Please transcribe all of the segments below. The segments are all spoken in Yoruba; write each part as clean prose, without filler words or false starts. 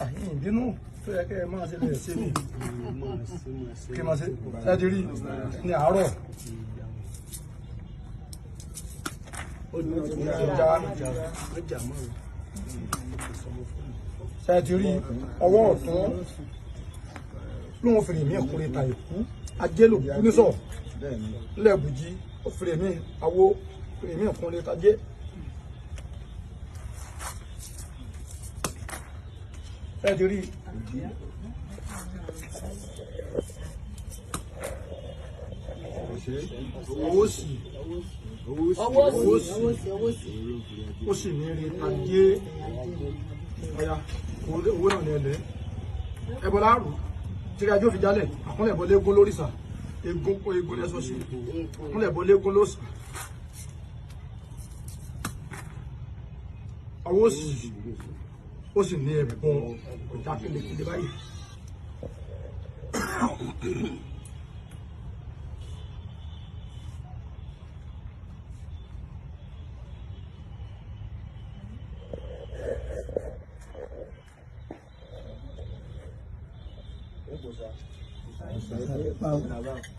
Àyìn ìbínú tó yẹ kẹ́ ẹ máa ṣe lè ṣe mí kí n máa ṣe ṣe ti rí ní àárọ̀ ti já ṣe ti rí ọwọ́ ọ̀tún lóun fèrè mí ọkùnrin ta ìkú ajé ló kú ní sọ lẹ́ẹ̀bùjí ó fèrè mí awo fèrè mí ọkùnrin tajé. Ṣé ti rí owó sì Ọwọ́ sí, ọwọ́ sí. Ó sì ní rí ajé ọ̀yà owó náà ní ẹlẹ́ ẹbọ láàrú tíra ajé òfin jálẹ̀ àkúnlẹ̀ bọ́ léegun lórìṣà egun kó egun lẹ́sọ sí àkúnlẹ̀ bọ́ léegun lóṣà ọwọ́ sì ó sì ní ẹbọ ọjà kélékélé báyìí.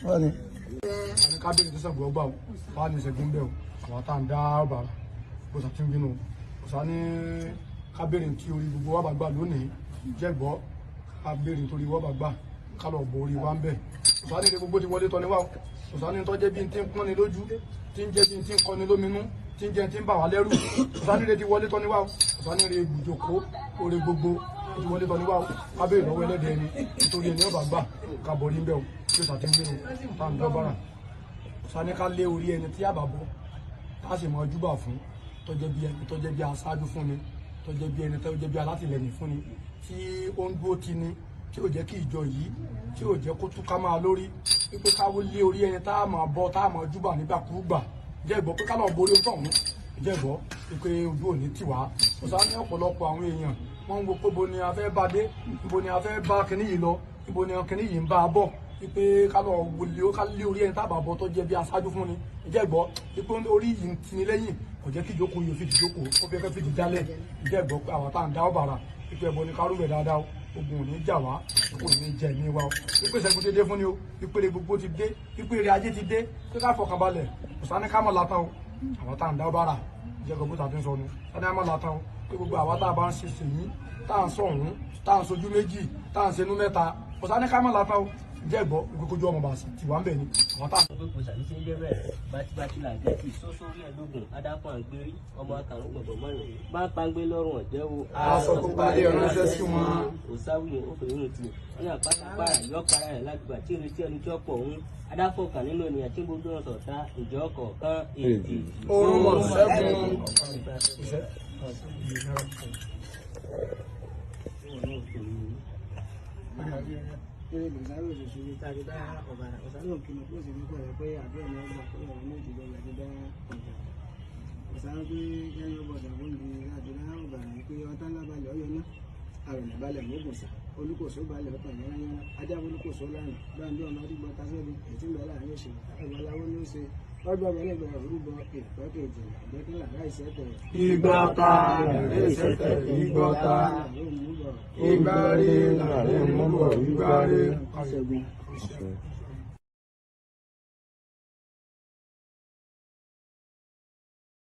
Wọ́n ní kábíyèsí tó sàgbọ́ gbà wà ní ìṣẹ́gun bẹ́ẹ̀ o, àwọn tá à ń dá ọ̀bà bó ṣe ti ń bínú kò sá ní kábíyèsí tí orí gbogbo wa bá gbà lónìí jẹ́gbọ́ kábíyèsí torí wa bá gbà ká lọ bo orí wa ń bẹ̀. Kò sá ní ilé gbogbo ti wọlé tọ́ ni wá o, kò sá ní tọ́jẹ́ bí n ti ń pọ́n ni lójú, tí ń jẹ́ bí n ti ń kọ́ni lóminú, tí ń jẹ́ tí ń bà wá lẹ́rù. Kò sá ní ilé ti wọlé tọ́ ni wá o, kò sá ní ilé ibùjókòó orí gbogbo ti wọlé tọ́ ni wá o, kábíyèsí lọ́wọ́ ẹlẹ́dẹ̀ẹ́ ni nítorí ẹni ọba gbà ká borí ń bẹ̀ o tí ó sàtí ń gbénu tá à ń dọ́bàrà sani ká lé orí ẹni tí àbà bọ́ tá a sì mọ júbà fún tọ́jẹ́ bí ẹni tọ́jẹ́ bí aṣáájú fún ni, tọ́jẹ́ bí ẹni tọ́jẹ́ bí alátìlẹyìn fún ni, tí ó ń dúró ti ni, tí ò jẹ́ kí ìjọ yìí tí ò jẹ́ kó túká máa lórí wípé ká lé orí ẹni tá a máa bọ́ tá a máa júbà nígbàkúgbà jẹ́ ìgbọ́ pé ká lọ́ọ́ borí ó tọ̀hún jẹ́ ìgbọ́ wípé ojú òní tì wá. Kò sá ní ọ̀pọ̀lọpọ̀ àwọn èèyàn wọ́n ń wo pé bo ni a fẹ́ bá dé, ibo ni a fẹ́ bá kinní yìí lọ, ibo ni kinní yìí ń bá a bọ̀, wípé ká lọ wọlé ká lé orí ẹni tábà bọ tó jẹ́ bí aṣáájú fún ni jẹ́ gbọ́ wípé orí yìí ń tini lẹ́yìn kò jẹ́ kí ìjókòó yìí fìdí jókòó ó fẹ́ fẹ́ fìdí jálẹ̀ jẹ́ gbọ́ pé àwọn tá à ń dá ọ̀bàrà wípé ẹbọ ni kárùbẹ̀ dáadáa o, ogun ò ní jà wá, kò ní jẹ ẹ̀mí wa o, wípé ìṣẹ́gun ti dé fún ni o, wípé gbogbo ti dé, wípé eré ajé ti dé, pé ká fọkànbalẹ̀ kò sani ká mọ̀ látàn o. Àwọn tá à ń dá ọ̀bàrà jẹ́ gbọ́ bó ta ti ń sọnù sani ká mọ̀ látàn o, pé gbogbo àwa tá a bá ń ṣe sèyí tá à ń sọ̀hún tá à ń sojú méjì tá à ń senú mẹ́ta kò sani ká mọ̀ látàn o jẹ́ gbọ́ ìkókójú ọmọ bàṣẹ tí wà ń bẹ̀ ni àwọn tá. Pé kò sàbí sí ń jẹ́ bẹ́ẹ̀ bátibáti là jẹ́ kí sósórí ẹ̀dógún adákùn àgbérí ọmọ akàrún gbọ̀gbọ̀ mọ́rin bá ń pangbé lọ́rùn ọ̀jẹ́ wo. Aṣọ tó parí ránṣẹ́ sí wọn. Kò sáwùyẹ ó fèrè nù tì ní àpátápá yọ para rẹ̀ lágbà tí ìrètí ẹni tí ó pọ̀ òun adáfọ̀kàn nínú ènìyàn tí gbogbo ọ̀sọ̀ ta ìjọ kọ̀ọ̀kan èdè. Orun mọ̀ sẹ́gun. Lórí lòsàn lòsàn ṣe tá a ti dá ọ̀bàrà ọ̀sán náà kí ni kó sì ní pẹ̀lẹ́ pé àdúrà ní ọgbà pé ọ̀rọ̀ ní ìdílé ọgbà ti dá ọ̀bàrà ọ̀sán pé kẹ́yìn ọgbà ọ̀sán ní láti dá ọ̀bàrà pé ọ̀tá ńlá balẹ̀ ọ̀yọ́ náà àrùn balẹ̀ mọ́gùnsà olùkóso balẹ̀ ọ̀tàn yánnayánná ajá olùkóso lánàá gbàǹdé ọmọ adigun tasẹ́bi ètí ń bẹ láàrin òṣèlú ẹ̀bọ̀láwọ́ ní ó ṣe ọgbà ọmọ ẹlẹgbẹ̀rẹ̀ orúbọ ìpẹ́ kejì àgbẹ̀kẹ́lá láìsẹ̀tẹ̀. Ìgbà ta làrẹ́ ìṣẹ̀tẹ̀ ìgbà ta ìgbà rí làrẹ́ mú bọ̀ ìgbà rí. Ṣẹ́gun.